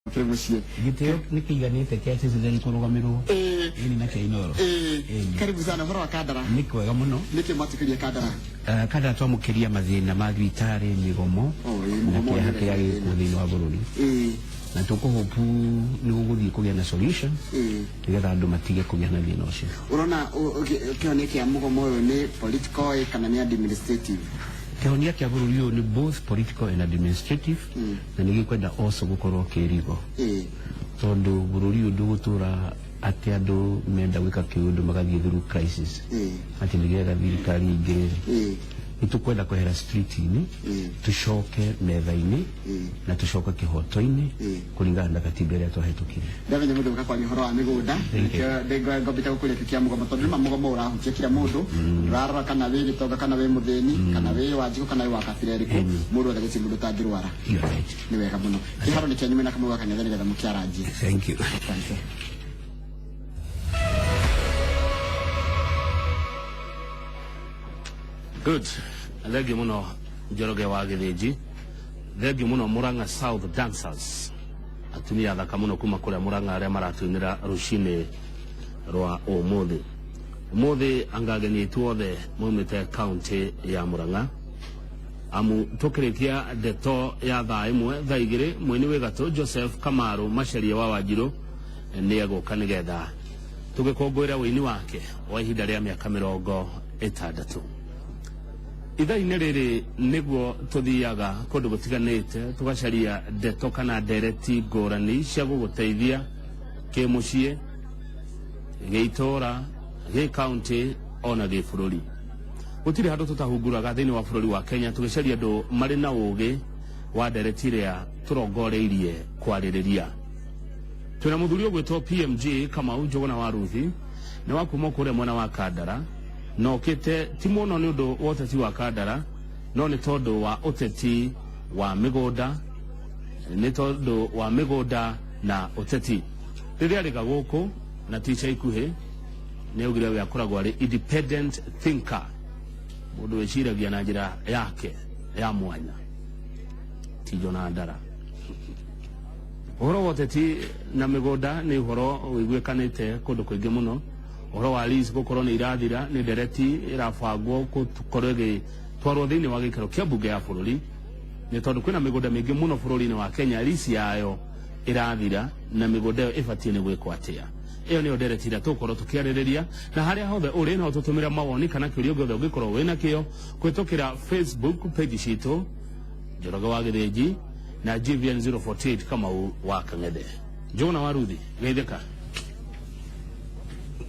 Kĩrĩ mũciĩ. Gĩtĩo nĩ kĩiganĩte kĩa Citizen kũrũgamĩrwo. Ĩĩ. Ĩni na kĩa Inooro. Ĩĩ. Ĩni. Karibu sana ũhoro wa Kandara. Nĩ kwega mũno. Nĩkĩ mwatĩkĩria Kandara? Kandara twamũkĩria mathĩna ma thibitarĩ, mĩgomo Oh, ĩĩ, na mũgomo kĩeha nĩ kĩrĩa thĩna. gĩkuo thĩinĩ wa bũrũri. Ĩĩ. Na tũkũhopu nĩ gũgũthiĩ kũgĩa na solution Ĩĩ. nĩgetha andũ matige kũgĩa na thĩna ũcio. Ũrona kĩhonia kĩa mũgomo ũyũ nĩ political ĩ kana nĩ administrative? Kĩhonia kĩa bũrũri ũyũ nĩ both political and administrative na nĩ gĩkwenda also gũkorwo kĩrigo. Tondũ bũrũri ũyũ ndũgũtũra atĩ andũ menda gwĩka kĩũndũ magathiĩ through crisis. Atĩ nĩgetha thirikari ĩingĩrĩre. Nĩ tũkwenda kwehera street-inĩ, tũcoke metha-inĩ na tũcoke kĩhoto-inĩ kũringana na katiba ĩrĩa twahĩtũkirie. Ndamenya mũndũ ũka kwaria ũhoro wa mĩgũnda. Thank you. Nĩkĩo ngwambĩte gũkũria kĩu kĩa mũgomo, tondũ nĩma mũgomo ũrahutia kila mũndũ. Ndũrarora kana wĩ gĩtonga kana wĩ mũthĩni, kana wĩ Wanjikũ kana wĩ wa kabira ĩrĩkũ, mũndũ wothe gũtirĩ mũndũ ũtangĩrwara. You are right. Nĩ wega mũno. Kĩharo nĩ kĩanyu mwĩna Kamau wa Kang'ethe nĩgetha mũkĩaranjie. Thank you. Asante. Good. Thengiũ mũno Njoroge wa Gĩthĩnji. Thengiũ mũno Murang'a South Dancers. Atumia athaka mũno kuma kũrĩa Murang'a arĩa maratuinĩra rũcinĩ rwa ũmũthĩ. Ũmũthĩ anga ageni aitũ othe maumĩte kaunti ya Murang'a. Amu tũkĩrĩkia ndeto ya thaa ĩmwe thaa igĩrĩ mũini wĩ gatũ Joseph Kamaru Macharia wa Wanjirũ nĩ egũka nĩgetha tũgĩkũngũĩre ũini wake wa ihinda rĩa mĩaka mĩrongo ĩtandatũ. Ithaa-inĩ rĩrĩ nĩguo tũthiaga kũndũ gũtiganĩte tũgacaria ndeto kana ndereti ngũrani cia gũgũteithia kĩmũciĩ, gĩitũra, gĩkaunti ona gĩbũrũri. Gũtirĩ handũ tũtahunguraga thĩinĩ wa bũrũri wa Kenya tũgĩcaria andũ marĩ na ũgĩ wa ndereti ĩrĩa tũrongoreirie kwarĩrĩria. Twĩna mũthuri ũgwĩtwo PMG Kamau Njũgũna wa Ruthi, nĩ wa kuma kũrĩa mwena wa Kandara, na okĩte ti mũno nĩ ũndũ wa ũteti wa Kandara, no nĩ tondũ wa ũteti wa mĩgũnda, nĩ tondũ wa mĩgũnda na ũteti. Rĩrĩa arĩga gũkũ na ti ica ikuhĩ, nĩ augire we akoragwo arĩ independent thinker, mũndũ wĩciragia na njĩra yake ya mwanya, ti Jona Ndara. Ũhoro wa ũteti na mĩgũnda nĩ ũhoro ũiguĩkanĩte kũndũ kũingĩ mũno. Ũhoro wa lease gũkorwo nĩ irathira nĩ ndereti ĩrabangwo gũkorwo ĩgĩtwarwo thĩinĩ wa gĩikaro kĩa mbunge ya bũrũri, nĩ tondũ kwĩna mĩgũnda mĩingĩ mũno bũrũri-inĩ wa Kenya lease yayo ĩrathira na mĩgũnda ĩyo ĩbatiĩ nĩ gwĩkwo atĩa. Ĩyo nĩyo ndereti ĩrĩa tũgũkorwo tũkĩarĩrĩria, na harĩa hothe ũrĩ no tũtũmĩre mawoni kana kĩũria gĩothe ũngĩkorwo wĩna kĩo kũhĩtũkĩra Facebook page citũ Njoroge wa Gĩthĩnji na GVN 048 Kamau wa Kang'ethe. Njũgũna wa Ruthi, geithĩka.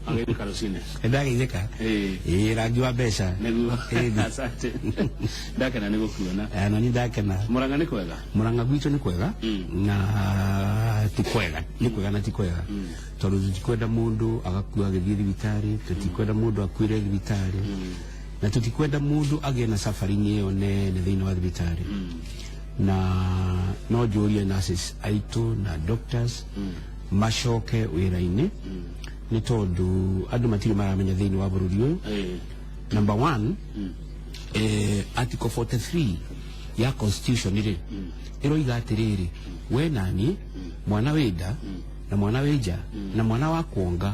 Ageithĩka rũcinĩ. Ndageithĩka. Ĩĩ. Ĩĩ, rangi wa mbeca. Nĩguo. Ĩĩ. Asante. Ndakena nĩ gũkuona. Na niĩ ndakena. Mũrang'a nĩ kwega? Mũrang'a gwitũ nĩ kwega na ti kwega. Nĩ kwega na ti kwega. Tondũ tũtikwenda mũndũ agakua agĩthiĩ thibitarĩ, tũtikwenda mũndũ akuĩre thibitarĩ, na tũtikwenda mũndũ agĩe na suffering ĩyo nene thĩinĩ wa thibitarĩ. Na no njũrie nurses aitũ na doctors macoke wĩra-inĩ, nĩ tondũ andũ matirĩ maramenya thĩinĩ wa bũrũri ũyũ. Number one, Article 43 ya Constitution rĩ, ĩroiga atĩrĩrĩ, we nani, mwana wĩ nda na mwana wĩ nja na mwana wa kuonga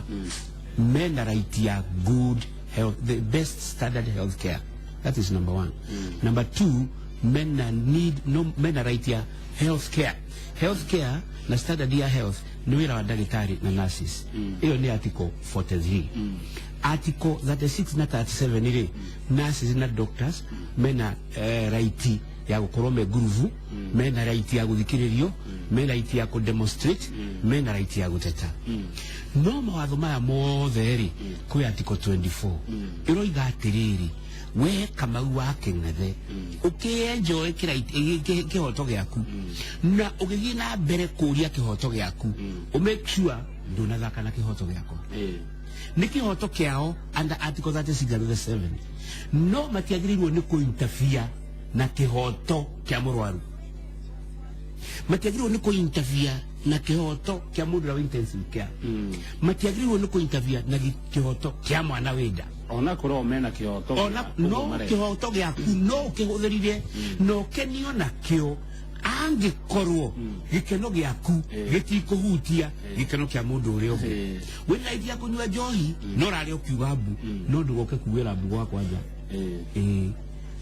mena right ya good health, the best standard health care. That is number one. Number two, mena need, no, mena right ya health care. Health care na standard ya health nĩ wĩra wa ndagĩtarĩ na nurses. Ĩyo nĩ Article 43. Article 36 na 37 rĩ, nurses na doctors mena right ya gũkorwo me ngurubu, mena right ya gũthikĩrĩrio, mena right ya kũ-demonstrate, mena right ya gũteta. No mawatho maya mothe rĩ, kwĩ Article 24 ĩroiga atĩrĩrĩ, we Kamau wa Kĩng'ethe ũkĩenjoy kĩhoto gĩaku na ũgĩthiĩ na mbere kũria kĩhoto gĩaku, ũ make sure ndũnathaka na kĩhoto gĩakwa. Nĩ kĩhoto kĩao under Article 36 and 37, no matiagĩrĩirwo nĩ kũ-interfere na kĩhoto kĩa mũrwaru, matiagĩrĩirwo nĩ kũ-interfere na kĩhoto kĩa mũndũ ũrĩa wĩ intensive care, matiagĩrĩirwo nĩ kũ-interfere na kĩhoto kĩa mwana wĩ nda. Ona korwo mena kĩhoto ona gĩa no kũgũmare. Kĩhoto gĩaku no ũkĩhũthĩrire na ũkenio nakĩo. Angĩkorwo gĩkeno gĩaku gĩtikũhutia gĩkeno kĩa mũndũ ũrĩa ũngĩ, wĩna right ya kũnyua njohi, no ũrarĩa ũkiuga mbu, no ndũgoke kuugĩra mbu gwakwa nja. Ĩĩ,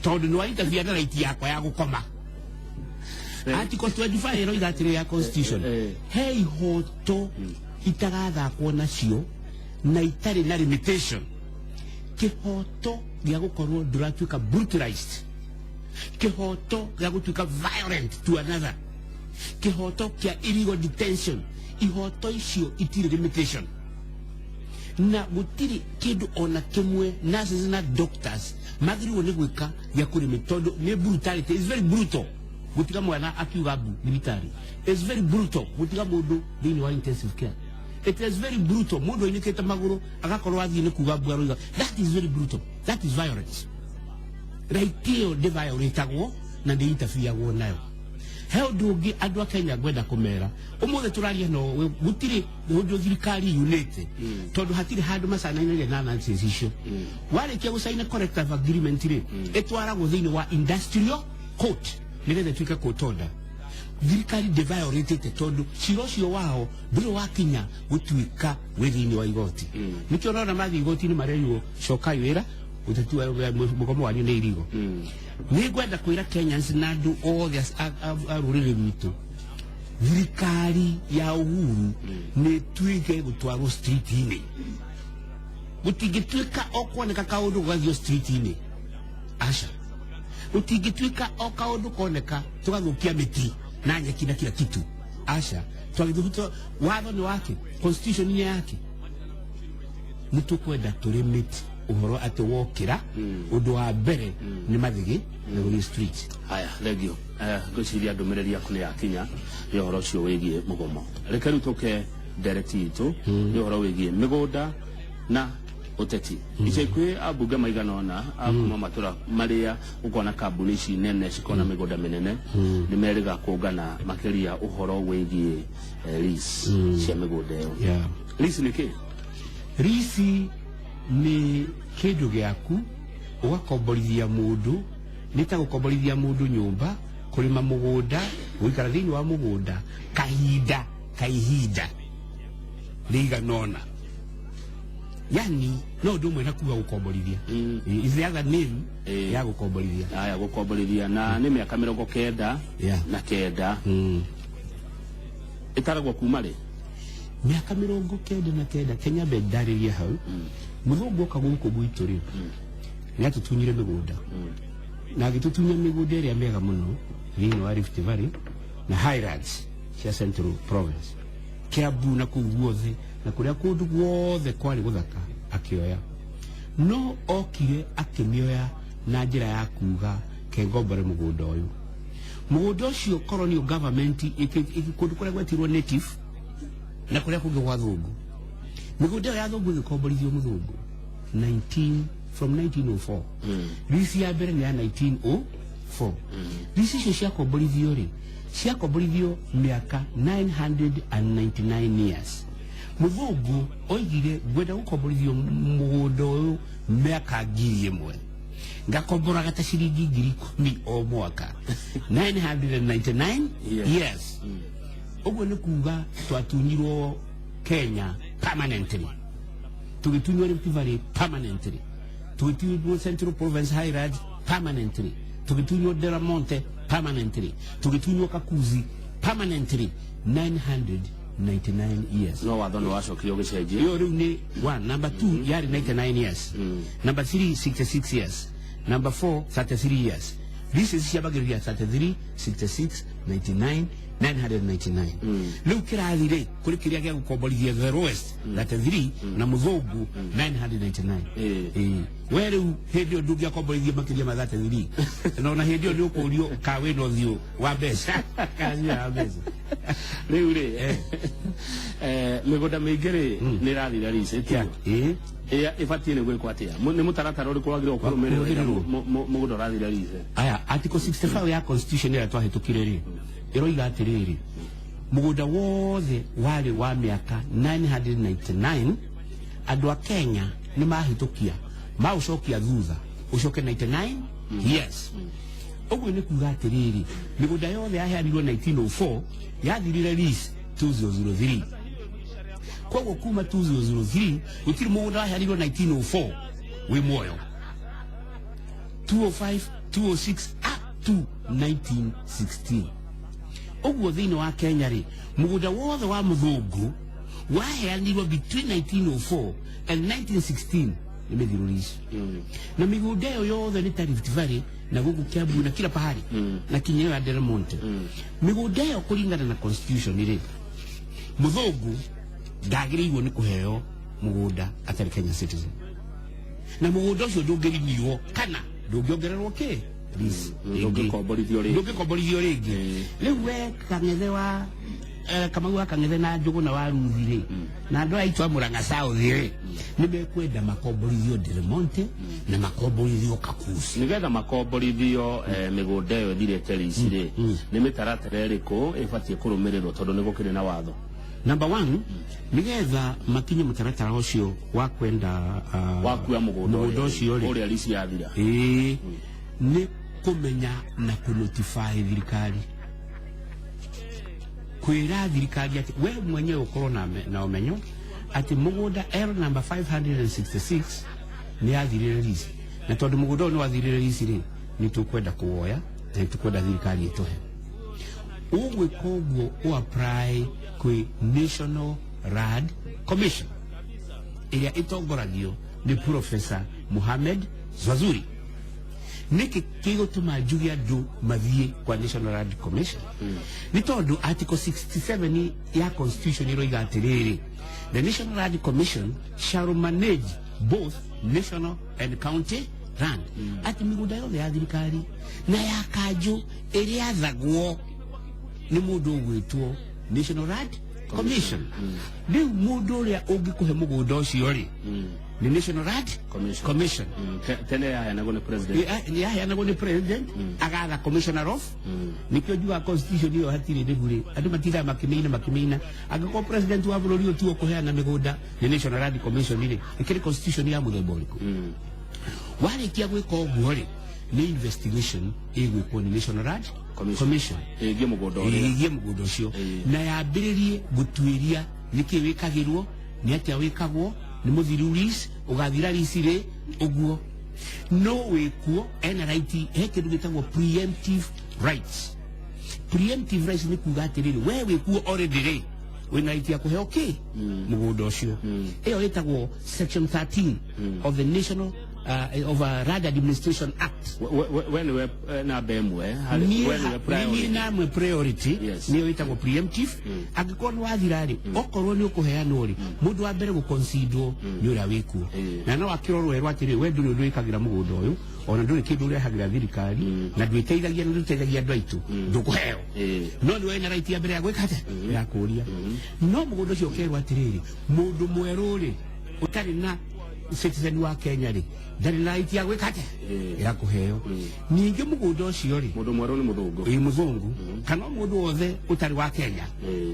tondũ nĩ wainterfere na right yakwa ya gũkoma. Article 25 ĩroiga atĩrĩ ya constitution, he ihoto itagathakwo nacio na itarĩ na limitation: kĩhoto gĩa gũkorwo ndũratuĩka brutalized, kĩhoto gĩa gũtuĩka violent to another, kĩhoto kĩa illegal detention. Ihoto icio itirĩ limitation, na gũtirĩ kĩndũ ona kĩmwe nurses na doctors magĩrĩirwo nĩ gwĩka gĩa kũrĩmĩ, tondũ nĩ brutality, is very brutal gũtiga mwana akiuga mbu thibitarĩ, is very brutal gũtiga mũndũ thĩinĩ wa intensive care, it is very brutal mũndũ ainĩkĩte magũrũ agakorwo athiĩ nĩ kuga mbu aroiga. That is very brutal, that is violence. Right ĩyo ndĩviolatagwo na ndĩ interferagwo nayo. He ũndũ ũngĩ andũ a Kenya ngwenda kũmera ũmũthĩ tũraria, no gũtirĩ ũndũ thirikari yunĩte, tondũ hatirĩ handũ macanainĩre na nonsense icio. Warĩkia gũcaina collective agreement rĩ, ĩtwaragwo thĩinĩ wa industrial court nĩgetha ĩtuĩke court order. Thirikari ndĩviolatĩte, tondũ cira ũcio wao ndũrĩ wakinya gũtuĩka wĩ thĩinĩ wa igoti. Nĩkĩo ũrona mathiĩ igoti-inĩ marerirwo cokai wĩra, ũteti wa mũgomo wanyu nĩ irigo. Nĩ ngwenda kwĩra Kenyans na andũ othe a rũrĩrĩ rwitũ, thirikari ya Uhuru nĩ ĩtuĩke gũtwarwo street-inĩ. Gũtingĩtuĩka o kuoneka kaũndũ gũgathio street-inĩ, aca. Gũtingĩtuĩka o kaũndũ koneka tũgathũkia mĩti na nyeki na kila kitu, aca. Twagĩthũkia watho nĩ wake, constitution nĩ yake. Nĩ tũkwenda tũlimit ũhoro atĩ wokĩra ũndũ wa mbere nĩ mathigi na gũthiĩ street. Haya, thengio. Ngwĩciria ndũmĩrĩri yaku nĩ yakinya nĩ ũhoro ũcio wĩgiĩ mũgomo. Reke rĩu tũke ndereti itũ nĩ ũhoro wĩgiĩ mĩgũnda na ũteti. Ica ikuhĩ ambunge maigana ũna a kuma matũra marĩa ũkona kambuni ici nene cikona mĩgũnda mĩnene nĩ merĩga kũngana makĩria ũhoro wĩgiĩ lease cia mĩgũnda ĩyo. Lease nĩ kĩ? Lease nĩ kĩndũ gĩaku ũgakomborithia mũndũ, nĩ ta gũkomborithia mũndũ nyũmba, kũrĩma mũgũnda, gũikara thĩinĩ wa mũgũnda kahinda ka ihinda rĩigana ũna. Yani no ũndũ ũmwe na kuga gũkomborithia, is the other name ya gũkomborithia. Haya, gũkomborithia na nĩ mĩaka 99 ĩtaragwo kuma rĩ? Mĩaka 99. Kenya mbe ndarĩrie hau, mũthũngũ oka gũkũ gwitũ rĩ, nĩ atũtunyire mĩgũnda na agĩtũtunya mĩgũnda ĩrĩa mĩega mũno thĩinĩ wa Rift Valley na Highlands cia Central Province, Kiambu na kũu guothe na kũrĩa kũndũ guothe kwarĩ gũthaka akĩoya. No okire akĩmĩoya na njĩra ya kuga kengombore mũgũnda ũyũ, mũgũnda ũcio colonial government kũndũ kũrĩa gwetirwo native na kũrĩa kũngĩ gwa thũngũ. Mĩgũnda ĩyo ya thũngũ ĩgĩkomborithio mũthũngũ 19 from 1904. Lease ya mbere nĩ ya 1904. Lease icio ciakomborithio rĩ, ciakomborithio mĩaka 999 years. Mũthũngũ oigire, ngwenda gũkomborithio mũgũnda ũyũ mĩaka 1,000, ngakomboraga ta ciringi 10,000 o mwaka 999 years. Ũguo nĩ kuga twatunyirwo Kenya permanently, tũgĩtunywo Rift Valley permanently, tũgĩtunywo Central Province Highlands permanently, tũgĩtunywo Delamonte permanently, tũgĩtunywo Kakuzi permanently, 999 years. No watho nĩ wacokire ũgĩcenjia. Iyo rĩu nĩ one. Number two yarĩ 99 years, number three 66 years, number four 33 years. This is ciambagĩrĩria 33, 66, 99, 999. Rĩu kĩrathi rĩ kũrĩ kĩrĩa gĩa gũkomborithia the lowest 33 na mũthũngũ 999. Ĩĩ. We rĩu hĩndĩ ĩyo ndũngĩakomborithia makĩria ma 33, na ona hĩndĩ ĩyo nĩ ũkũrio ka wĩna ũthiũ wa mbeca kana wa mbeca. Rĩu rĩ, mĩgũnda mĩingĩ rĩ nĩ ĩrathira lease ĩtiguo? Ĩĩ. Ĩbatiĩ nĩ gwĩkwo atĩa? Nĩ mũtaratara ũrĩkũ wagĩrĩirwo kũrũmĩrĩrwo rĩrĩa Kũrũmĩrĩrwo. mũgũnda ũrathira lease? Aya, article 65 ya constitution ĩrĩa twahĩtũkire rĩ, ĩroiga atĩrĩrĩ, mũgũnda wothe warĩ wa mĩaka 999, andũ a Kenya nĩ mahĩtũkia maũcokia thutha ũcoke 99 years. Ũguo nĩ kuga atĩrĩrĩ, mĩgũnda yothe yaheanirwo 1904 yathirire lease 2003. Koguo kuma 2003 gũtirĩ mũgũnda waheanirwo 1904 wĩ muoyo. 205, 206 up to 1916. Ũguo thĩinĩ wa Kenya rĩ, mũgũnda wothe wa mũthũngũ waheanirwo between 1904 and 1916 nĩ mĩthiru lease. Na mĩgũnda ĩyo yothe nĩ ta Rift Valley na gũkũ Kiambu na kila pahali na kinya ĩyo ya Del Monte. Mĩgũnda ĩyo kũringana na constitution rĩ, mũthũngũ ndagĩrĩirwo nĩ kũheo mũgũnda atarĩ Kenya citizen, na mũgũnda ũcio ndũngĩriniwo kana ndũngĩongererwo kĩ lease rĩngĩ. Ndũngĩkomborithio rĩngĩ. Ndũngĩkomborithio rĩngĩ. Rĩu we Kang'ethe wa Kamau wa Kang'ethe na Njũgũna wa Ruthi rĩ, na andũ aya aitũ a Murang'a South rĩ, nĩ mekwenda makomborithio Del Monte na makomborithio Kakusi. Nigetha makomborithio mĩgũnda ĩyo ĩthirĩte lease rĩ, nĩ mĩtaratara ĩrĩkũ ĩbatiĩ kũrũmĩrĩrwo, tondũ nĩ gũkĩrĩ na watho? Number one, nigetha makinye mũtaratara ũcio wa kwenda wa kuoya mũgũnda mũgũnda ũcio rĩ, ũrĩa lease yathira, ĩĩ, nĩ kũmenya na kũnotify thirikari, kwĩra thirikari atĩ we mwenyewe ũkorwo na ũmenyo atĩ mũgũnda L number 566 nĩ yathirire lease, na tondũ mũgũnda ũyũ nĩ wathirire lease rĩ, nĩ tũkwenda kũwoya na nĩ tũkwenda thirikari ĩtũhe. Ũgwĩka ũguo ũ apply kwĩ National Land Commission ĩrĩa ĩtongoragio nĩ Professor Mohamed Swazuri. Nĩkĩ kĩgũtũma njuge andũ mathiĩ kwa National Land Commission? Nĩ tondũ article 67 ya constitution ĩroiga atĩrĩrĩ, the National Land Commission shall manage both national and county land, atĩ mĩgũnda yothe ya thirikari na ya kanjũ ĩrĩathagwo nĩ mũndũ ũgwĩtwo National Land Commission. Rĩu mũndũ ũrĩa ũngĩkũhe mũgũnda ũcio rĩ, nĩ National Land Commission. Commission. Tene yaheanagwo nĩ president. Yaheanagwo nĩ president agatha commissioner of. Nĩkĩo njugaga constitution ĩyo hatirĩ rĩgu rĩ, andũ matindaga makĩmĩina makĩmĩina. Angĩkorwo president wa bũrũri ũyũ tiwe ũkũheana mĩgũnda nĩ National Land Commission rĩ, ĩkĩrĩ constitution ya mũthemba ũrĩkũ? Warĩkia gwĩka ũguo rĩ, nĩ investigation ĩgwĩkwo nĩ National Land Commission. Commission ĩgiĩ mũgũnda ũrĩa ĩgiĩ mũgũnda ũcio, na yambĩrĩrie gũtuĩria nĩkĩ wĩkagĩrwo, nĩ atĩa wĩkagwo, nĩ mũthiru lease, ũgathira lease rĩ. Ũguo no wĩkuo ena right, he kĩndũ gĩtagwo preemptive rights. Preemptive rights nĩ kuga atĩrĩrĩ, we wĩkuo already rĩ, wĩna right ya kũheo kĩ mũgũnda ũcio. Ĩyo ĩtagwo section 13 of the National of Land Administration Act. We nĩwe namba ĩmwe harĩ- Niĩ we nĩwe niĩ priority. Namwe priority. Nĩyo ĩtagwo preemptive. Angĩkorwo nĩ wathira rĩ, okorwo nĩ ũkũheanwo rĩ, mũndũ wa mbere gũconsiderwo nĩ ũrĩa wĩkuo, na no akĩrorwo erwo atĩrĩ, we ndũrĩ ũndũ wĩkagĩra mũgũnda ũyũ, ona ndũrĩ kĩndũ ũrehagĩra thirikari, na ndwĩteithagia na ndũteithagia andũ aitũ, ndũkũheo. No nĩ wena right ya mbere ya gwĩka atĩa, ya kũria. No mũgũnda ũcio ũkerwo atĩrĩrĩ, mũndũ mwerũ rĩ, ũtarĩ na citizen wa Kenya rĩ, ndarĩ na right ya gwĩka atĩa, ya kũheo. Ningĩ mũgũnda ũcio rĩ, Mũndũ mwerũ nĩ mũthũngũ? Ĩ, mũthũngũ kana o mũndũ wothe ũtarĩ wa Kenya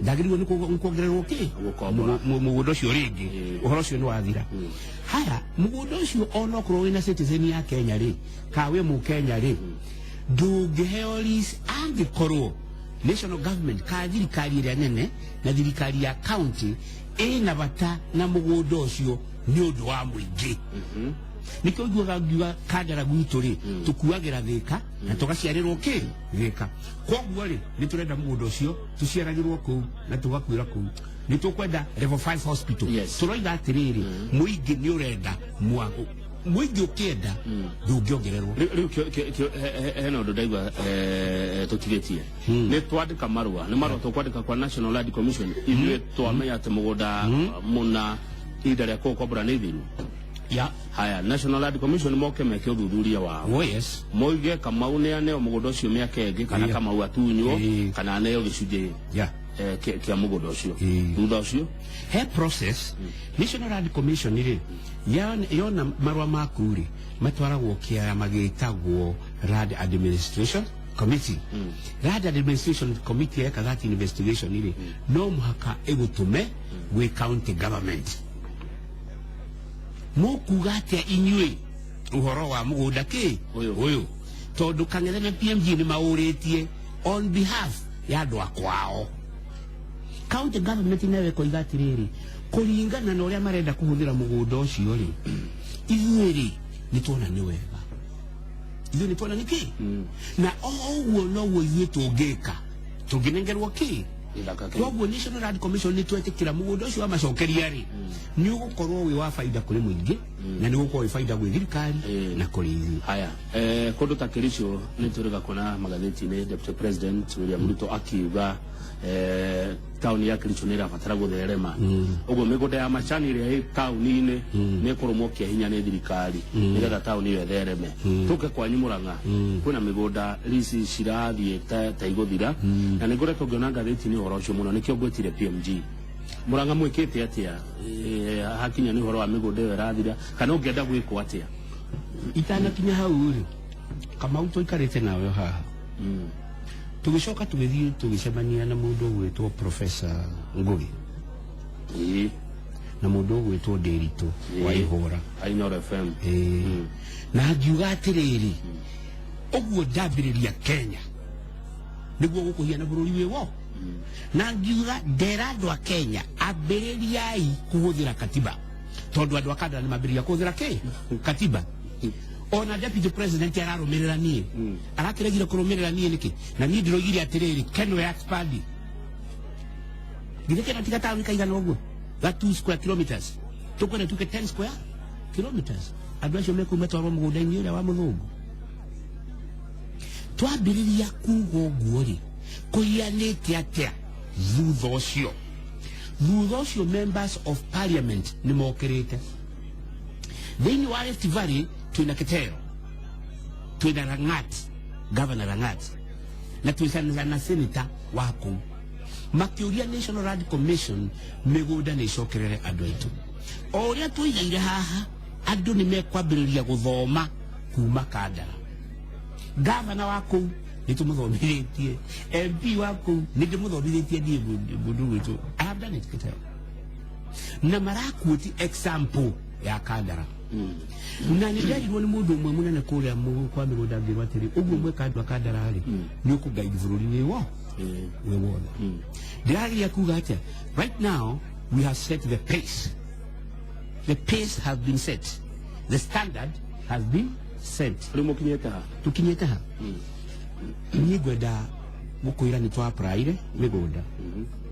ndagĩrĩirwo nĩ kuongererwo kĩ Gũkombora. Mũgũnda ũcio rĩngĩ. Ũhoro ũcio nĩ wathira. Haya, mũgũnda ũcio onokorwo wĩna citizen ya Kenya rĩ, ka wĩ mũkenya rĩ, ndũngĩheo lease angĩkorwo national government ka thirikari ĩrĩa nene na thirikari ya county ĩna bata na mũgũnda ũcio nĩ ũndũ wa mũingĩ. Nikĩo njugaga ngiuga kandara gwitũ rĩ, tũkuagĩra Thĩka na tũgaciarĩrwo kĩ Thĩka. Koguo rĩ, nĩ tũrenda mũgũnda ũcio tũciaragĩrwo kũu na tũgakuĩra kũu. Nĩ tũkwenda level 5 hospital. Tũroiga atĩrĩrĩ, mũingĩ nĩ ũrenda mwago, mũingĩ ũkĩenda ndũngĩongererwo. Rĩu hena ũndũ ndaigua tũtigĩtie. Nĩ twandĩka marũa, nĩ marũa tũkwandĩka kwa National Land Commission ithuĩ twamenya atĩ mũgũnda mũna ihinda rĩa kũũkombora nĩ ithiru. Haya, National Land Commission moke meke ũthuthuria wao, Oh yes. moige Kamau nĩ aneo mũgũnda ũcio mĩaka ĩngĩ, kana Kamau atunywo, kana aneo gĩcunjĩ kĩa mũgũnda ũcio. Thutha ũcio He process. National Land Commission rĩ, yona marũa maku rĩ, matwaragwo kĩama gĩtagwo Land Administration Committee. Land Administration Committee yeka that investigation rĩ, no mũhaka ĩgũtũme gwĩ county government. Mũkuga atĩa inyuĩ ũhoro wa mũgũnda kĩ Ũyũ. Ũyũ? Tondũ Kang'ethe na PMG nĩ maũrĩtie on behalf ya andũ a kwao. County government nayo ĩkoiga atĩrĩrĩ, kũringana na ũrĩa marenda kũhũthĩra mũgũnda ũcio rĩ, ithuĩ rĩ nĩ tuona nĩ wega, ithuĩ nĩ tuona nĩ kĩ, na o ũguo noguo ithuĩ tũngĩka tũngĩnengerwo kĩ. Gĩthaka kĩu. Koguo National Land Commission nĩ twetĩkĩra mũgũnda ũcio wamacokeria rĩ, nĩ ũgũkorwo wĩ wa baida kũrĩ mũingĩ na nĩ ũgũkorwo wĩ baida gwĩ thirikari na kũrĩ ithuĩ. Haya, kundu ta Kericho nĩ twĩrĩga kuona magathĩti-inĩ Deputy President William Ruto akiuga taũni ya Kericho nĩ ĩrabatara gũtherema, ũguo mĩgũnda ya macani ĩrĩa ĩ taũni-inĩ nĩ ĩkũrũmwo kĩa hinya nĩ thirikari nĩgetha taũni ĩyo ĩthereme. Tũke kwanyu Murang'a, kwĩna mĩgũnda lease cirathiĩ ta igũthira, na nĩ ngoretwo ngĩona ngathĩti-inĩ ũhoro ũcio mũno, nĩkĩo ngwĩtire PMG. Murang'a mwĩkĩte atĩa hakinya nĩ ũhoro wa mĩgũnda ĩyo ĩrathira, kana ũngĩenda gwĩkwo atĩa? Itanakinya hau rĩ, Kamau, tũikarĩte nawe haha, tũgĩcoka tũgĩthiĩ tũgĩcemania na mũndũ ũgwĩtwo Professor Ngugi na mũndũ ũgwĩtwo Ndĩritũ wa Ihũra. Ainoro FM. Ĩĩ. Na ngiuga atĩrĩrĩ, ũguo ndambĩrĩria Kenya nĩguo gũkũhiana bũrũri wĩ wo, na ngiuga ndera andũ a Kenya, ambĩrĩriai kũhũthĩra katiba, tondũ andũ a Kandara nĩ mambĩrĩria kũhũthĩra kĩ katiba. Ona deputy president ararũmĩrĩra niĩ, arakĩregire kũrũmĩrĩra niĩ nĩkĩ? Na niĩ ndĩroigire atĩrĩrĩ, Keno ya expand githĩ Keno tiga taũni kaigana ũguo ga 2 square kilometers, tũkwenda tuke 10 square kilometers, andũ acio mekuu metwarwo mũgũnda-inĩ ũrĩa wa mũthũngũ. Twambĩrĩria kuga ũguo rĩ, kũhianĩte atĩa thutha ũcio? Thutha ũcio members of parliament nĩ mokĩrĩte thĩinĩ wa Rift Valley. Twĩna Kiteo, twĩna Langat, Governor Langat, na twĩna na senator wa kũu, makĩũria National Land Commission mĩgũnda nĩ ĩcokerere andũ aitũ. O ũrĩa tũigaire haha, andũ nĩ mekwambĩrĩria gũthoma kuma Kandara. Gavana wa kũu nĩ tũmũthomithĩtie, MP wa kũu nĩ ndĩmũthomithĩtie niĩ mũndũ gwĩtwo. I have done it, Kiteo, na marakuoti example ya Kandara. Na nĩ nderirwo nĩ mũndũ ũmwe mũnene kũrĩa kwa mĩgũnda, ngĩrwo atĩrĩ, ũguo mweka andũ a Kandara rĩ, nĩ ũkũgaidi bũrũri wĩ wo wĩ wothe. Ndĩrageria kuga atĩa? Right now we have set the pace. The pace has been set, the standard has been set. Rĩu mũkinyĩte ha? Tukinyĩte ha? Niĩ ngwenda gũkwĩra nĩ twa-applyire mĩgũnda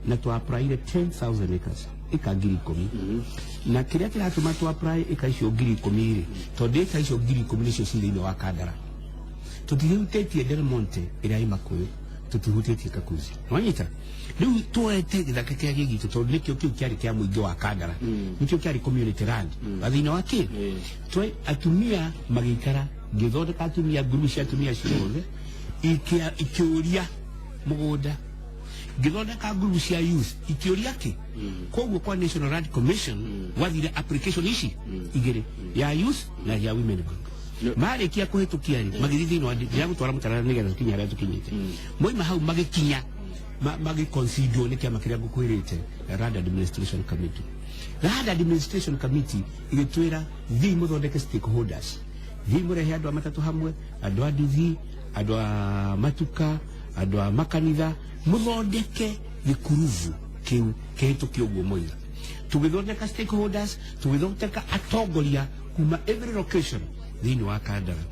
na twa-applyire 10,000 acres, ĩka 10,000, na kĩrĩa kĩratũma twa-apply ĩka icio 10,000 rĩ, tondũ ĩka icio 10,000 nĩcio ci thĩinĩ wa Kandara. Tũtihutĩtie Del Monte ĩrĩa ĩ Makũyũ, tũtihutĩtie Kakuzi. Wanyita? Rĩu tuoete gĩthaka kĩrĩa gĩ gitũ, tondũ nĩkĩo kĩu kĩarĩ kĩa mũingĩ wa Kandara, nĩkĩo kĩarĩ community land wa thĩinĩ wa kĩ twe atumia magĩikara. Ngĩthondeka atumia, ngurubu cia atumia ciothe ikĩũria mũgũnda. Ngĩthondeka ngurubu cia youth ikĩũria kĩ. Koguo kwa National Land Commission gwathire application ici igĩrĩ, ya youth na ya women group. Marĩkia kũhĩtũkia rĩ, magĩthiĩ thĩinĩ wa ndĩragũtwara mũtarara nĩgetha tũkinye harĩa tũkinyĩte. Moima hau magĩkinya magĩconsiderwo nĩ kĩama kĩrĩa ngũkwĩrĩte, Land Administration Committee. Land Administration Committee ĩgĩtwĩra, thiĩ mũthondeke stakeholders, thiĩ mũrehe andũ a matatũ hamwe, andũ a nduthi, andũ a matuka, andũ a makanitha, mũthondeke gĩkurubu kĩu kĩhĩtũkie ũguo moiga. Tũgĩthondeka stakeholders, tũgĩthondeka atongoria kuma every location thĩinĩ wa Kandara,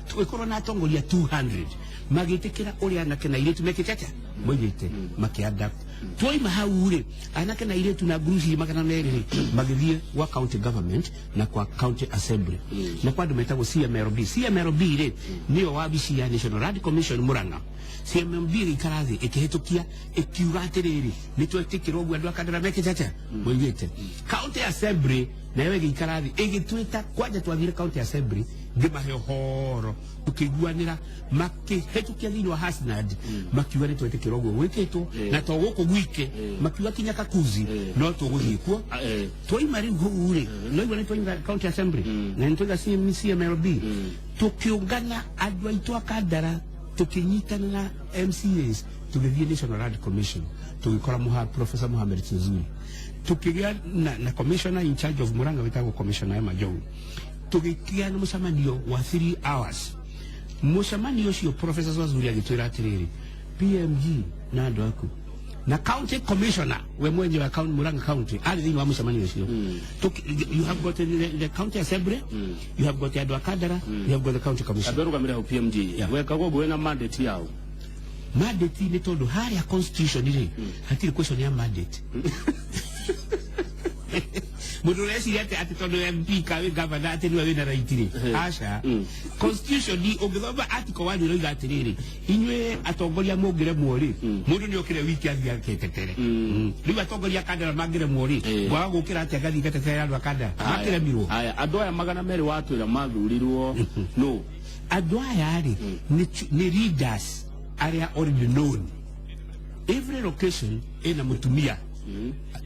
tũgĩkorwo na atongoria 200 magĩtĩkĩra ũrĩa anake na airĩtu mekĩte atĩa moigĩte, makĩadapt. Twaima hau rĩ, anake na airĩtu na nguruci 200 rĩ, magĩthiĩ gwa county government na kwa county assembly na kwa andũ metagwo CMLB. CMLB rĩ, nĩyo wabici ya National Land Commission Murang'a. CMLB ĩgĩikara thĩ, ĩkĩhĩtũkia, ĩkiuga atĩrĩrĩ, nĩ twetĩkĩra ũguo andũ a Kandara mekĩte atĩa moigĩte. County assembly nayo ĩgĩikara thĩ, ĩgĩtwĩta kwanja. Twathire county assembly, ngĩmahe ũhoro, tũkĩiguanĩra, makĩhĩtũkia thĩinĩ wa Hasnad, makiuga nĩ twetĩkĩra ũguo gwĩkĩtwo, na to gũkũ gwike, makiuga kinya Kakuzi no tũgũthiĩ kuo. Twaima rĩu hau rĩ, no igua nĩ twaima county assembly na nĩ twaiga CMLB, tũkĩũngana andũ aitũ a Kandara, tũkĩnyitana na MCAs, tũgĩthiĩ National Land Commission, tũgĩkora Professor Mohamed Tuzuri, tũkĩgĩa na commissioner in charge of Murang'a wĩtagwo Commissioner Emma Joe, tũgĩkĩa na mũcemanio wa 3 hours. Mũcemanio ũcio Professor Swazuri agĩtwĩra atĩrĩrĩ, PMG na andũ aku na county commissioner we mwenyewe wa county, Murang'a County, arĩ thĩinĩ wa mũcemanio ũcio. You have got the county assembly, you have got andũ a Kandara, you have got the county commissioner. Andå arũgamĩre hau PMG. Wekaga ũguo wĩna mandate yao? Mandate nĩ tondũ harĩa constitution rĩ, hatirĩ question ya mandate. Mũndũ ũreciria atĩ tondũ MP ka wĩ governor atĩ nĩwe wĩna right rĩ, aca. Constitution ni ũngĩthoma article 1 ĩroiga atĩrĩrĩ, inyuĩ atongoria mũngĩremwo rĩ, mũndũ nĩ okĩre wiki athiĩ aketetere. Rĩu atongoria a Kandara mangĩremwo rĩ, ngwaga gũkĩra atĩa ngathiĩ ngatetere andũ a Kandara makĩremirwo? Haya, andũ aya 200 watwĩra mathurirwo no? Andũ aya rĩ, nĩ leaders arĩa already known. Every location ĩna mũtumia.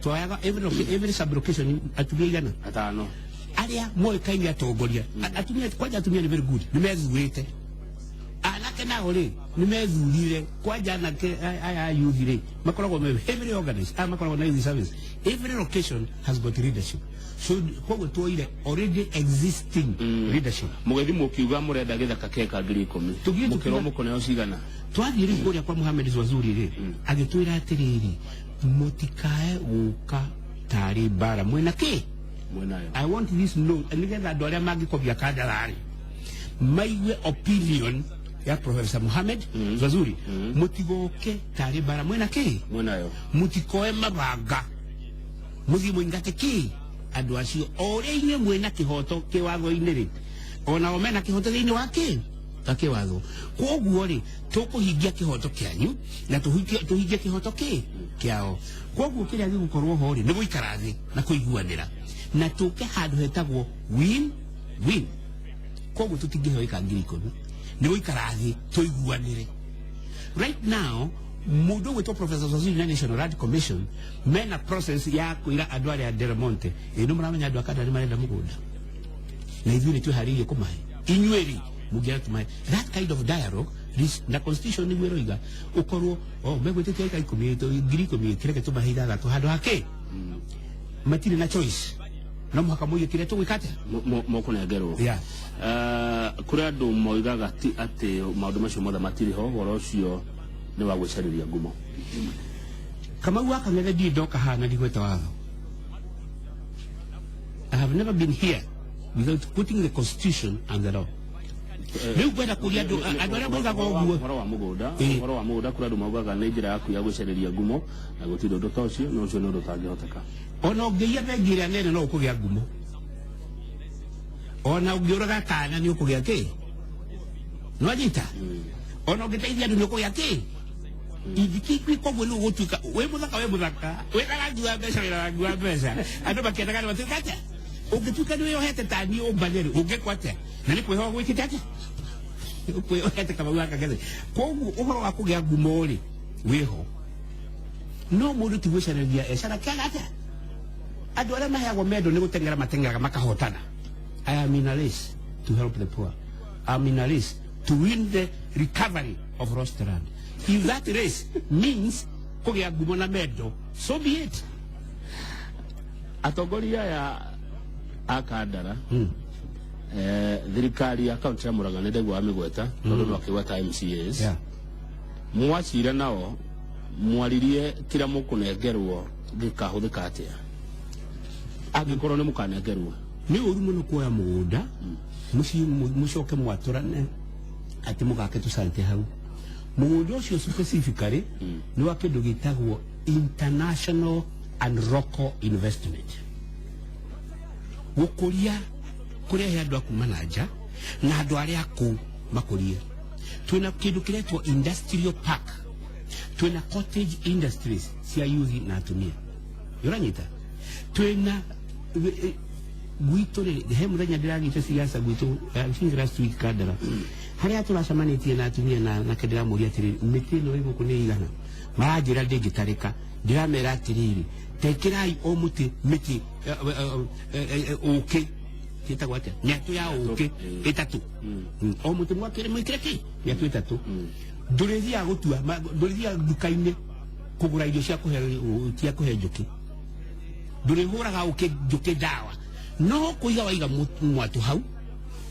Twayaga every sub location atumia igana? Atano. Arĩa moĩkaine atongoria. Atumia kwanja, atumia nĩ very good, nĩ methurĩte. Anake nao rĩ, nĩ methurire. Kwanja anake aya a youth rĩ, makoragwo me heavily organized, aya makoragwo na youth service. Every location has got leadership, so koguo tuoire already existing leadership. Mũgĩthi mũkiuga mũrenda gĩthaka keka 10,000. Tũgĩthiĩ Mũkĩrwo mũkũneo cigana? Twathiĩ rĩu kũrĩa kwa Muhammad Swazuri rĩ, agĩtwĩra atĩrĩrĩ, mũtikae gũka tarĩ mbara mwĩna kĩ Mwĩnayo. I want this note nĩgetha andũ arĩa mangĩkobia Kandara rĩ, maigue opinion ya Professor Muhammad Swazuri. Mũtigoke tarĩ mbara mwĩna kĩ Mwĩnayo. Mũtikoe mabanga mũthiĩ mũingate kĩ andũ acio. O ũrĩa inyuĩ mwĩna kĩhoto kĩwatho-inĩ rĩ, onao mena kĩhoto thĩinĩ wa kĩ ta kĩwatho. Koguo rĩ, tũkũhingia kĩhoto kĩanyu na tũhingie kĩhoto kĩ kĩao. Koguo kĩrĩa gĩgũkorwo ho rĩ, nĩ gũikara thĩ na kũiguanĩra na tũke handũ hetagwo win win. Koguo tũtingĩheo ĩka 10,000, nĩ gũikara thĩ tũiguanĩre. Right now mũndũ ũgwĩtwo Professor Swazuri na National Land Commission mena process ya kwĩra andũ arĩa Del Monte ĩ, nĩ mũramenya andũ a Kandara nĩ marenda mũgũnda na ithuĩ nĩ twĩharĩirie kũmahe. Inyuĩ rĩ, mũngĩenda tũmahe? That kind of dialogue na constitution nĩguo ĩroiga ũkorwo oh megwĩtĩtie ĩka ikũmi, 10,000, kĩreke tũmahe ithathatũ handũ ha kĩ. Matirĩ na choice, no mũhaka mũige kĩrĩa tũgwĩka atĩa. Mũkũnengerwo. Kũrĩ andũ moigaga ti atĩ maũndũ macio mothe matirĩ ho, ũhoro ũcio nĩ wa gwĩcarĩria ngumo. Kamau wa Kang'ethe, ndirĩ ndoka haha na ndigweta watho. I have never been here without putting the constitution and the law. Rĩu ngwenda kũria andũ arĩa moigaga ũguo. Ũhoro wa mũgũnda, ũhoro wa mũgũnda, kũrĩ andũ maugaga nĩ njĩra yaku ya gwĩcarĩria ngumo na gũtirĩ ũndũ ta ũcio, na ũcio nĩ ũndũ ũtangĩhoteka. Ona ũngĩiya bengi ĩrĩa nene no ũkũgĩa ngumo, ona ũngĩũraga kana nĩ ũkũgĩa kĩ, nĩwanyita, ona ũngĩteithia andũ nĩ ũkũgĩa kĩ ithikikwi. Koguo nĩ ũgũtuĩka wĩ mũthaka, wĩ mũthaka, wĩna rangi wa mbeca, wĩna rangi wa mbeca, andũ makĩendaga nĩ matuĩka atĩa. Ũngĩtuĩka nĩ wĩyohete ta niĩ ũmbane rĩ, ũngĩkwo atĩa? Na nĩ kwĩhoa gwĩkĩte atĩa, kwĩyohete Kamau wa Kang'ethe. Koguo ũhoro wa kũgĩa ngumo rĩ, wĩho, no mũndũ ti gwĩcarĩria ecarakiaga atĩa. Andũ arĩa maheagwo mendo nĩ gũteng'era mateng'eraga makahotana. I am in a race to help the poor. I am in a race to win the recovery of lost land. If that race means kũgĩa ngumo na mendo, so be it. Atongoria aya a Kandara, thirikari ya kaunti ya Murang'a nĩ ndaigua mĩgweta tondũ no akĩgweta MCAs. Mwacira nao mwaririe kĩrĩa mũkũnengerwo gĩkahũthĩka atĩa angĩkorwo nĩ mũkanengerwo? Nĩ ũru mũno kuoya mũgũnda mũciĩ mũcoke mwatũrane atĩ mũgake tũcante hau. Mũgũnda ũcio specifically nĩ wa kĩndũ gĩtagwo international and local investment, gũkũria kũrehe andũ a kuma na nja na andũ arĩa akũu makũrie. Twĩna kĩndũ kĩretwo industrial park, twĩna cottage industries cia youth na atumia, ũranyita? Twĩna gwitũ rĩ, he mũthenya ndĩragĩte siasa gwitũ, I think last week, Kandara, harĩa tũracemanĩtie na atumia na nake ndĩramũria atĩrĩrĩ, mĩtĩ ĩno ĩ gũkũ nĩ igana? Maranjĩra ndĩngĩtarĩka. Ndĩramera atĩrĩrĩ, tekĩrai o mũtĩ mĩtĩ ũkĩ kĩtagwo atĩa, mĩatũ ya ũkĩ ĩtatũ. O mũtĩ mwakĩre mwĩkĩre kĩ mĩatũ ĩtatũ. Ndũrĩthiaga gũtua ndũrĩthiaga nduka-inĩ kũgũra irio cia kũhe njũkĩ, ndũrĩhũraga ũkĩ njũkĩ ndawa, no kũiga waiga mwatũ hau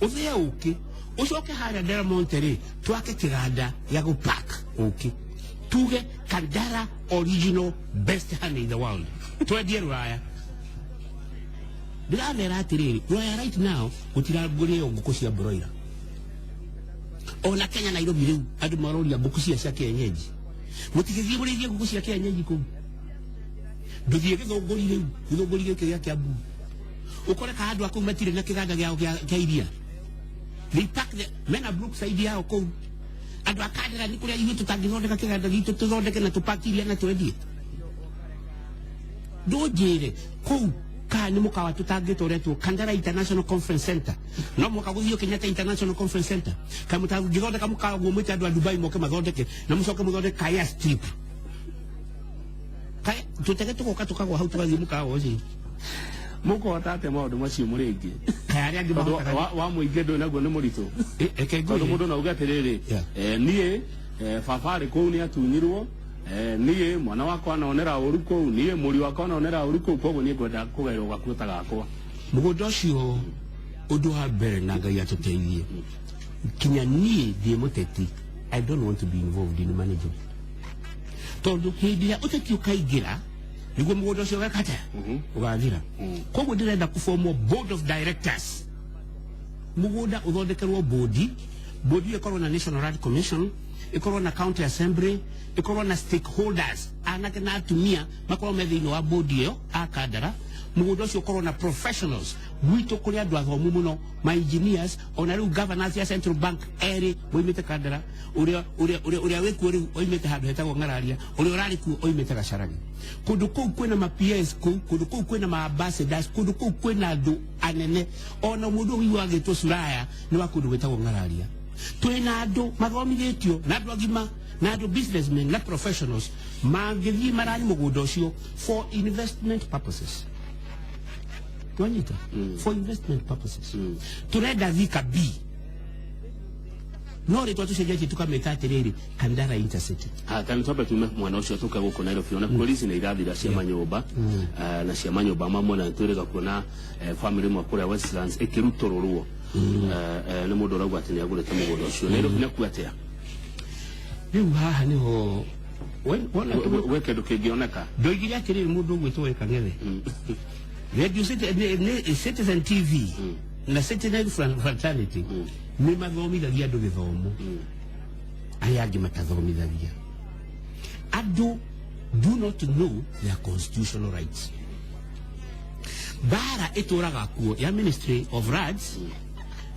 ũthĩe ũkĩ. Ucoke harĩa Del Monte rĩ, twake kĩganda gĩa gũpack ũkĩ, tuge Kandara original best honey in the world, twendie Rũraya. Ndĩramera atĩrĩrĩ, Rũraya right now gũtirangũrĩo ngũkũ cia broiler. Ona Kenya, Nairobi rĩu andũ maroria ngũkũ cia kienyeji. Mũtigĩthiĩ mũrĩithie ngũkũ cia kienyeji kũu. Ndũthiĩ Gĩthũngũri rĩu, Gĩthũngũri gĩkĩ gĩa Kiambu, ũkore ka andũ a kũu matirĩ na kĩganda gĩao kĩa iria. They pack the mena Brookside yao kũu. Andũ a Kandara nĩ kũrĩa ithuĩ tũtangĩthondeka kĩganda gitũ, tũthondeke na tũpaki iria na twendie? Ndũnjĩre kũu kana nĩ mũkawa tũtangĩtwo ũretwo Kandara International Conference Center, no mũhaka gũthiĩ Kenyatta International Conference Center. Kana mũtangĩthondeka mũkawa guo, mwĩte andũ a Dubai moke mathondeke na mũcoke mũthondeke ka airstrip, tũtege tũgoka tũkagwa hau tũgathiĩ mũkawa ũcio. Mũkũhota atĩa maũndũ macio mũrĩ aingĩ? Kaĩ arĩa angĩ Tondũ mahotaga? wa mũingĩ ndũĩ naguo nĩ mũritũ. Reke Tondũ ngwĩre. Mũndũ no auge atĩrĩrĩ, niĩ baba arĩ kũu nĩ atunyirwo, niĩ mwana wakwa anonera ũru kũu, niĩ mũriũ wakwa anonera ũru kũu, koguo niĩ ngwenda kũgaĩrwo gakuo ta gakwa. Mũgũnda ũcio, ũndũ wa mbere, na Ngai atũteithie, kinya niĩ ndĩ mũteti, I don't want to be involved in management, tondũ hĩndĩ ĩrĩa ũteti ũkaingĩra nĩguo mũgũnda ũcio ũgeka atĩa? Ũgathira. Koguo ndĩrenda kũbomwo board of directors, mũgũnda ũthondekerwo bodi. Bodi ĩyo ĩkorwo na National Land Commission, ĩkorwo na county assembly, ĩkorwo na stakeholders, anake na atumia makorwo me thĩinĩ wa bodi ĩyo a Kandara. Mũgũnda ũcio ũkorwo na professionals. Gwitũ kũrĩ andũ athomu mũno, ma engineers. Ona rĩu governors ya Central Bank erĩ moimĩte Kandara. Ũrĩa wĩkuo rĩu oimĩte handũ hetagwo Ng'araria, ũrĩa ũrarĩ kuo oimĩte Gacaragi. Kũndũ kũu kwĩna ma PS kũu, kũndũ kũu kwĩna ma ambassadors, kũndũ kũu kwĩna andũ anene. Ona mũndũ ũyũ agĩtwo Suraya nĩ wa kũndũ gwĩtagwo Ng'araria. Twĩna andũ mathomithĩtio na andũ agima na andũ businessmen na professionals mangĩthiĩ marani mũgũnda ũcio for investment purposes. Twanyita? For investment purposes. Turenda Thika B, no rĩtwa tũcenjetie tũkamĩta atĩrĩrĩ, Kandara Intercity. Kana twambe tume mwena ũcio tũke gũkũ Nairobi. Ona kuo lease nĩ irathira cia manyũmba, na cia manyũmba mamwe, na nĩtwĩrĩga kuona family ĩmwe kũrĩa Westlands ĩkĩrutũrũrwo nĩ mũndũ ũrauga atĩ nĩ agũrĩte mũgũnda ũcio. Nairobi nakuo atĩa? Rĩu haha nĩho wona Gwĩ kĩndũ kĩngĩoneka? Ndoigire atĩrĩrĩ, mũndũ ũgwĩtwo Wekang'ethe, Radio Citizen TV na Citizen Fraternity nĩ mathomithagia andũ gĩthomo arĩa angĩ matathomithagia. Andũ do not know their constitutional rights. Mbara ĩtũraga kuo ya Ministry of Lands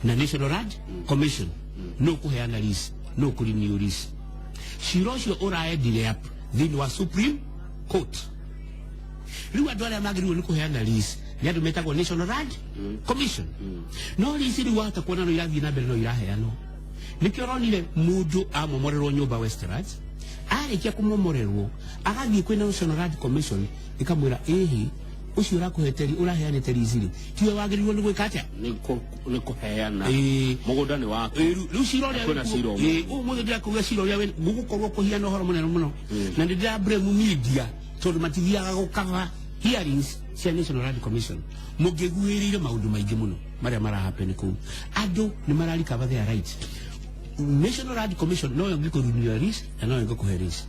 na National Land Commission, no kũheana lease, no kũrenew lease. Cira ũcio ũraendire up thĩinĩ wa Supreme Court. Rĩu andũ arĩa magĩrĩirwo nĩ kũheana lease nĩ andũ metagwo National Land Commission. No lease rĩu wahota kuona no irathiĩ na mbere, no iraheanwo. Nĩkĩo ũronire mũndũ amomorerwo nyũmba Westlands, arĩkia kũmomorerwo agathiĩ kwĩ National Land Commission, ĩkamwĩra ĩhĩ, ũcio ũrakũhete ũraheanĩte lease rĩ, tiwe wagĩrĩirwo nĩ gwĩka atĩa? Nĩ kũheana. Mũgũnda nĩ waku. Rĩu cira ũrĩa Kwĩna cira ũmũthĩ. Ũmũthĩ ndĩrakuga cira ũrĩa gũgũkorwo kũhiana ũhoro mũnene mũno, na nĩ ndĩra blame media tondũ matithiaga gũkava hearings cia National Land Commission. Mũngĩguĩrĩire maũndũ maingĩ mũno marĩa marahappen kũu. Andũ nĩ mararikava their rights. National Land Commission noyo ĩngĩkũrunia lease na noyo ĩngĩkũhe lease.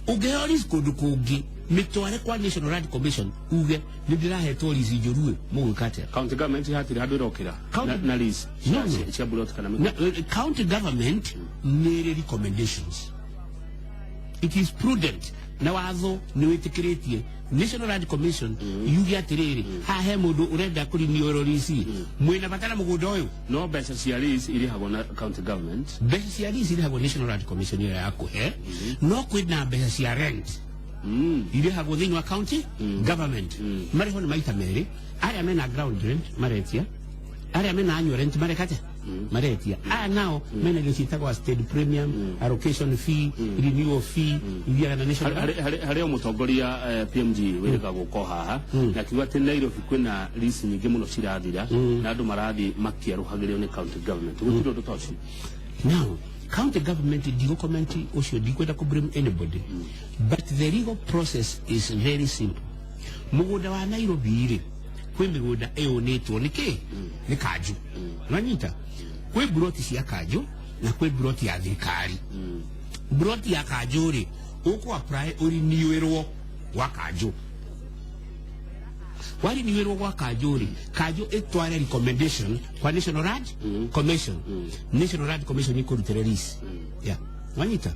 Ũngĩheo lease kũndũ kũngĩ, mĩtware kwa National Land Commission, uge nĩ ndĩrahetwo lease njũru ĩ, mũgwĩka atĩa? County government hatirĩ handũ ĩrokĩra na lease No. cia plot kana Na, county government nĩ ĩrĩ recommendations. It is prudent na watho nĩ wĩtĩkĩrĩtie National Land Commission yuge atĩrĩrĩ, haha he mũndũ ũrenda kũrinio lease, mwĩna bata na mũgũnda ũyũ. No mbeca cia lease irĩhagwo na county government? Mbeca cia lease irĩhagwo National Land Commission ĩrĩa ya kũhe, no kwĩna mbeca cia rent irĩhagwo thĩinĩ wa county government. Marĩho nĩ maita merĩ: arĩa mena ground rent maretia, arĩa mena annual rent mareka atĩa? Maretia. Aya nao mena indo ciĩtagwo state premium, allocation fee, renewal fee, ithiaga na national. Harĩ o mũtongoria PMG wĩrĩga gũko haha na akiuga atĩ Nairobi kwĩna lease nyingĩ mũno cirathira na andũ marathiĩ makĩerũhagĩrio nĩ county government. Gũtirĩ ũndũ ta ũcio? Now, county government, ndigo comment ũcio, ndikwenda ku blame anybody, but the legal process is very simple. Mũgũnda wa Nairobi rĩ, kwĩ mĩgũnda ĩũnĩtwo nĩ kĩ? Nĩ kanju. Nwanyita? Kwĩ mburoti cia kanjũ na kwĩ mburoti ya thirikari. Mburoti ya kanjũ rĩ, ũkũ apply ũriniwĩrwo gwa kanjũ. Wariniwĩrwo gwa kanjũ rĩ, kanjũ ĩtware recommendation kwa National Land Commission. National Land Commission ĩkũrutĩre lease. Yeah. Wanyita?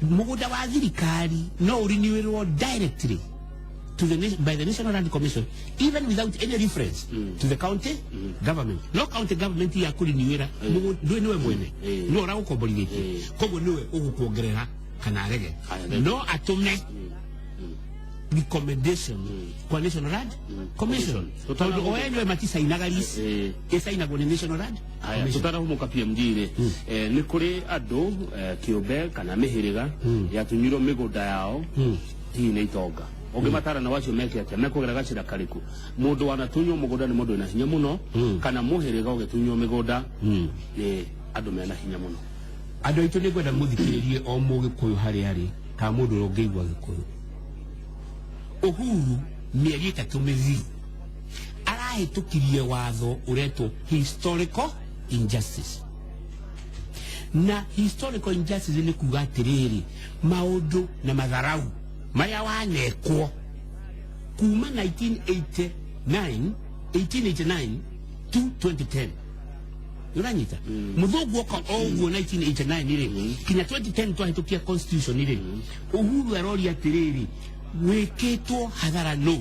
Mũgũnda wa thirikari no ũriniwĩrwo directly to the by the National Land Commission, even without any reference to the county government. No county government ya kũriniwĩra ndũĩ nĩwe mwene, nĩwe ũragũkomborithĩtie, koguo nĩwe ũgũkuongerera kana arege. Aya, no atũme recommendation kwa National Land Commission, tondũ o enyewe maticainaga lease, ĩcainagwo nĩ National Land Aya, Commission. Tutarahumuka PMG rĩ, nĩ kũrĩ andũ kĩũmbe kana mĩhĩrĩga yatunyirwo mĩgũnda yao, hihi nĩ itonga. Ũngĩmatara na wacio meke atĩa? Mekũgera gacĩra karĩkũ? Mũndũ wanatunywo mũgũnda nĩ mũndũ wĩna hinya mũno, kana mũhĩrĩga ũgĩtunywo mĩgũnda nĩ andũ mena hinya mũno? Andũ aitũ, nĩ ngwenda mũthikĩrĩrie o mũgĩkũyũ harĩa arĩ, kana mũndũ ũrĩa ũngĩigua gĩkũyũ. Uhuru mĩeri 3 mĩthiru arahĩtũkirie watho ũretwo historical injustice. Na historical injustice nĩ kuga atĩrĩrĩ, maũndũ na matharau marĩa wanekwo kuma 1989, 1889 to 2010. Ũranyita? Mũthũngũ oka o ũguo 1989 rĩ, kinya 2010 twahĩtũkia constitution rĩ, Uhuru aroria atĩrĩrĩ, wĩkĩtwo hathara no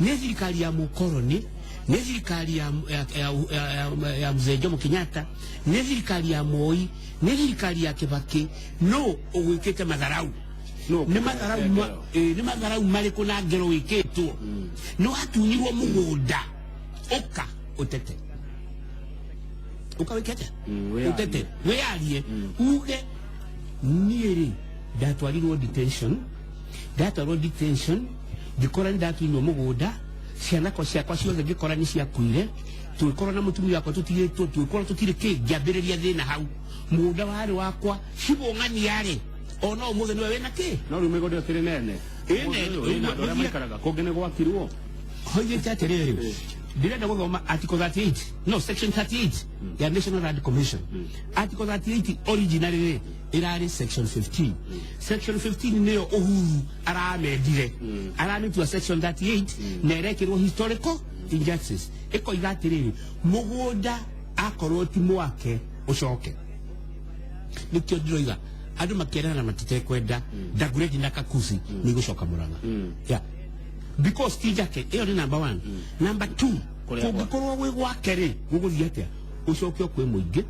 nĩ thirikari ya mũkoroni, nĩ thirikari ya mzee Jomo Kenyatta, nĩ thirikari ya Moi, nĩ thirikari ya Kibaki, no ũgwĩkĩte matharau? No. Nĩ matharau nĩ matharau marĩkũ na ngero wĩkĩtwo? Nĩ watunyirwo mũgũnda, ũka ũtete, ũka wĩke atĩa? Wĩyarie. Ũtete, wĩyarie, uge niĩ rĩ, ndatwarirwo detention, ndatwarwo detention ngĩkora nĩ ndatunywo mũgũnda, ciana kwa ciakwa ciothe ngĩkora nĩ ciakuire, tũgĩkorwo na mũtumia wakwa tũtigĩtwo, tũgĩkorwo tũtirĩ kĩ. Ngĩambĩrĩria thĩna hau. Mũgũnda warĩ wakwa, cibũng'ania rĩ, ona ũmũthĩ nĩwe wĩna kĩ. No rĩu mĩgũnda ĩyo ĩkĩrĩ nene. Ĩ nene. Ũmũthĩ ũyũ ĩna andũ arĩa maikaraga kũngĩ nĩ gwakirwo. Hoigĩte atĩrĩrĩ, ndĩrenda gũthoma article 38, no section 38 ya National Land Commission. Article 38 originally rĩ, ĩrarĩ section 15. Section 15 nĩyo Uhuru aramendire, aramĩtua section 38, na ĩrekĩrwo historical injustice. Ĩkoiga atĩrĩrĩ, mũgũnda akorwo ti mwake ũcoke. Nĩkĩo ndĩroiga andũ makĩerana na matitekwenda Dagoretti na Kakusi nĩ igũcoka Mũrang'a. Yeah, because ti njake. Ĩyo nĩ number one. Number two, Kũrĩa kũngĩkorwo gwĩ gwake rĩ, gũgũthiĩ atĩa? Ũcokio kwĩ mũingĩ,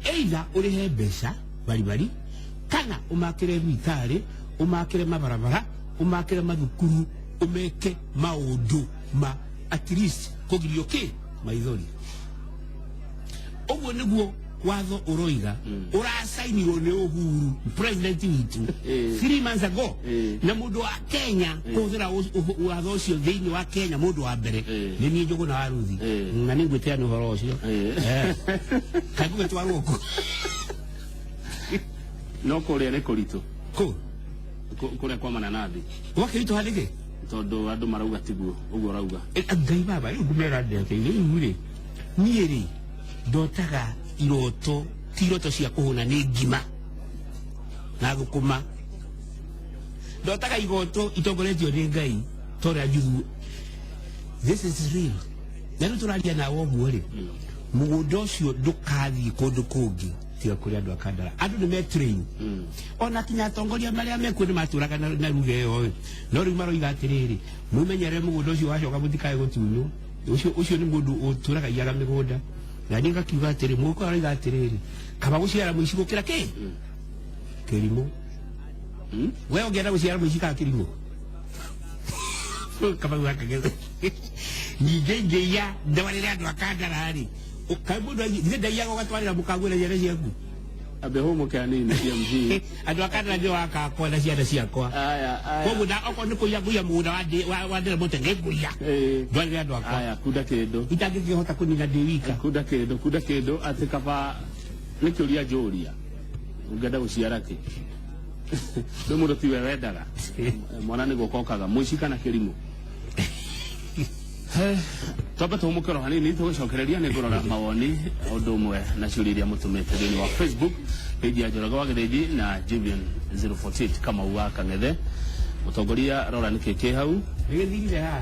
either ũrĩhe mbeca baribari, kana ũmakĩre thibitarĩ, ũmakĩre mabarabara, ũmakĩre mathukuru, ũmeke maũndũ ma at least kũgirio kĩ maithori. Ũguo nĩguo watho ũroiga, ũracainirwo nĩ Uhuru, president witũ, 3 months ago. Na mũndũ wa Kenya kũhũthĩra watho ũcio thĩinĩ wa Kenya, mũndũ wa mbere nĩ niĩ Njũgũna wa Ruthi. Na nĩ ngwĩtĩra nĩ ũhoro ũcio. Kaĩ ngũgĩtwarwo kũ? No kũrĩa nĩ kũritũ. Kũ? Kũrĩa kwa mananathi. Gwakĩritũha nĩkĩ? Tondũ andũ marauga tiguo ũguo ũrauga. Ngai baba, rĩu ngũmera ndete rĩu rĩ, niĩ rĩ, ndotaga iroto ti iroto cia kũhũna nĩ ngima na thũkũma. Ndotaga igoto itongoretio nĩ Ngai torĩa njuthu. This is real. Na rĩu tũraria nawe ũguo rĩ, mũgũnda ũcio ndũkathiĩ kũndũ kũngĩ tiga kũrĩ andũ a Kandara. Andũ nĩ metrain, ona kinya atongoria marĩa mekuo nĩ matũraga na ruga ĩyo ĩ. No rĩu maroiga atĩrĩrĩ, mwĩmenyerere, mũgũnda ũcio wacoka mũtikae gũtunywo. Ũcio nĩ mũndũ ũtũraga iyaga mĩgũnda. Na niĩ ngakiuga atĩrĩ, mũgũkũ aroiga atĩrĩrĩ, kaba gũciara mũici gũkĩra kĩ kĩrimũ. We ũngĩenda gũciara mũici kana kĩrimũ? Kaba gaka ningĩ ngĩiya ndwarĩre andũ a Kandara rĩ, kaĩ mũndũ ithe ndaiyaga ũgatwarĩra mũkagwĩra ciana ciaku? Ambe hũmũke hanini, PMG. Andũ a Kandara nĩo wakakwa na ciana ciakwa. Aya, aya. Koguo na okorwo nĩ kũiya ngũiya mũgũnda wa ndĩra mũte, nĩ ngũiya ndwarĩre andũ akwa. Aya, kunda kĩndũ. Itangĩkĩhota kũnina ndĩ wika. Kunda kĩndũ, kunda kĩndũ atĩ kaba nĩ kĩũria njũria, ũngĩenda gũciara kĩ? Rĩu mũndũ tiwe wendaga mwana nĩ gũka okaga, mũici kana kĩrimũ? Twambe tũhũmũke oro hanini, tũgũcokereria nĩ ngũrora mawoni ũndũ ũmwe na ciũria iria mũtũmĩte thĩinĩ wa Facebook page ya Njoroge wa Gĩthĩnji na Julian 048 Kamau wa Kang'ethe. Mũtongoria, rora nĩkĩ kĩ hau. Nĩgĩthirire haha.